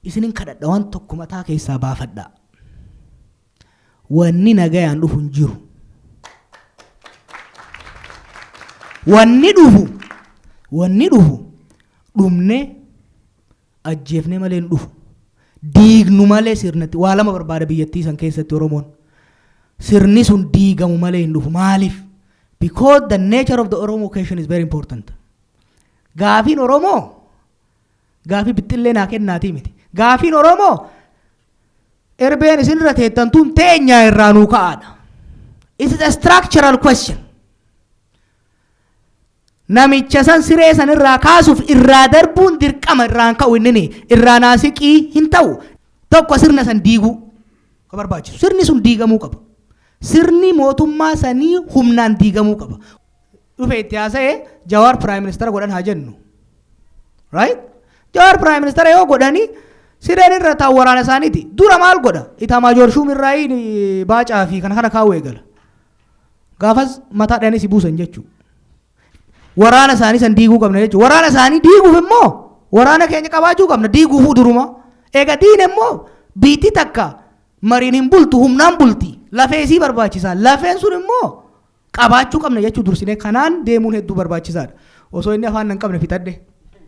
Isinin kadhadha, waan tokko mataa keessaa baafadhaa. Wanni nagayaan dhufu hin jiru. Wanni dhufu wanni dhufu dhumnee ajjeefnee malee hin dhufu. Diignu malee sirnatti waa lama barbaada biyyattii san keessatti Oromoon. Sirni sun diigamu malee hin dhufu. Maaliif? Because the nature of the Oromo question is very important. Gaafiin Oromoo gaafii bixxillee naa kennaatii miti. Gaafiin Oromoo erbeen isinirra teettan tun teenyaa irraa nuu ka'aadha. It is a structural question. Namicha san siree san irraa kaasuuf irraa darbuun dirqama, irraan ka'u innini irraa naasiqii hin ta'u. Tokko, sirna san diiguu ka barbaachisu. Sirni sun diigamuu qaba. Sirni mootummaa sanii humnaan diigamuu qaba. Dhufe itti haasa'ee Jawaar prime minister godhan haa jennu. Right? Jawaar prime minister yoo godhani, sireen irra taa'u waraana isaaniiti. Dura maal godha? Itaamaajoor Shuum irraa Baacaa fi kana kana kaa'uu eegala. Gaafas mataa dhanii si buusan jechuudha. Waraana isaanii san diiguu qabna jechuudha. Waraana isaanii diiguuf immoo waraana keenya qabaachuu qabna. Diiguufuu duruma. Egaa diine immoo biitti takka mariin hin bultu, humnaan bulti. Lafee isii barbaachisaa. Lafeen sun immoo qabaachuu qabna jechuu dursinee kanaan deemuun hedduu barbaachisaadha. Osoo inni afaan hin qabne fixadhe.